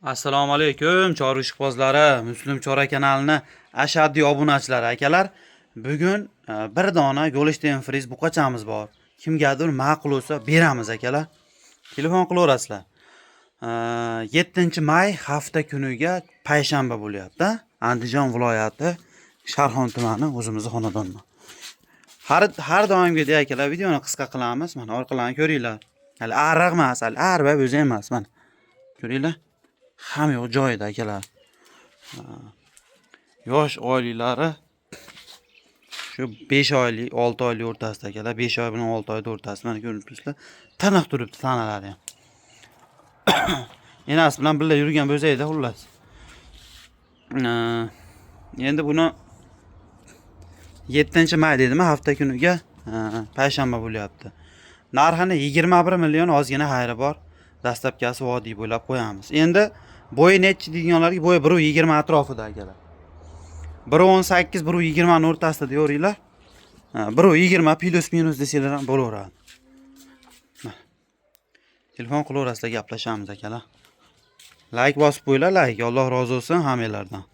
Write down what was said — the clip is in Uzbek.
Assalomu alaykum, chorva ishqibozlari, Muslim Chora kanalini ashaddiy obunachilari, akalar. Bugun bir dona Golstein Friz buqachamiz bor. Kimgadir ma'qul bo'lsa, beramiz, akalar. Telefon qilaverasizlar. 7-may hafta kuniga payshanba bo'lyapti. Andijon viloyati, Sharxon tumani, o'zimizni xonadonda. Har doimgidek, akalar, videoni qisqa qilamiz. Mana, orqalarini ko'ringlar. Hali ariq emas, hali arva o'zi emas, mana. Ko'ringlar. Hamma yo'q joyida, akalar. Yosh oyliklari shu 5 oylik, 6 oylik o'rtasida, akalar. 5 oy bilan 6 oyda o'rtasida, mana, ko'rib turibsizlar. Tiniq turibdi tanalari ham. Enasi bilan birga yurgan bo'lsaydi, xullas. Endi buni 7 may dedimi, hafta kuniga payshanba bo'lyapti. Narxini 21 million, ozgina xayri bor. Доставка si vodiy bo'ylab qo'yamiz. Endi bo'yi nechi deganlarga, bo'yi 1.20 atrofida, akalar. 1.18, 1.20 ni o'rtasida deyaveringlar. 1.20 плюс минус desanglar ham bo'laveradi. Mana. Telefon qilaverasizlar, gaplashamiz, akalar. Layk bosib qo'yinglar, layk. Alloh rozi bo'lsin hammanglardan.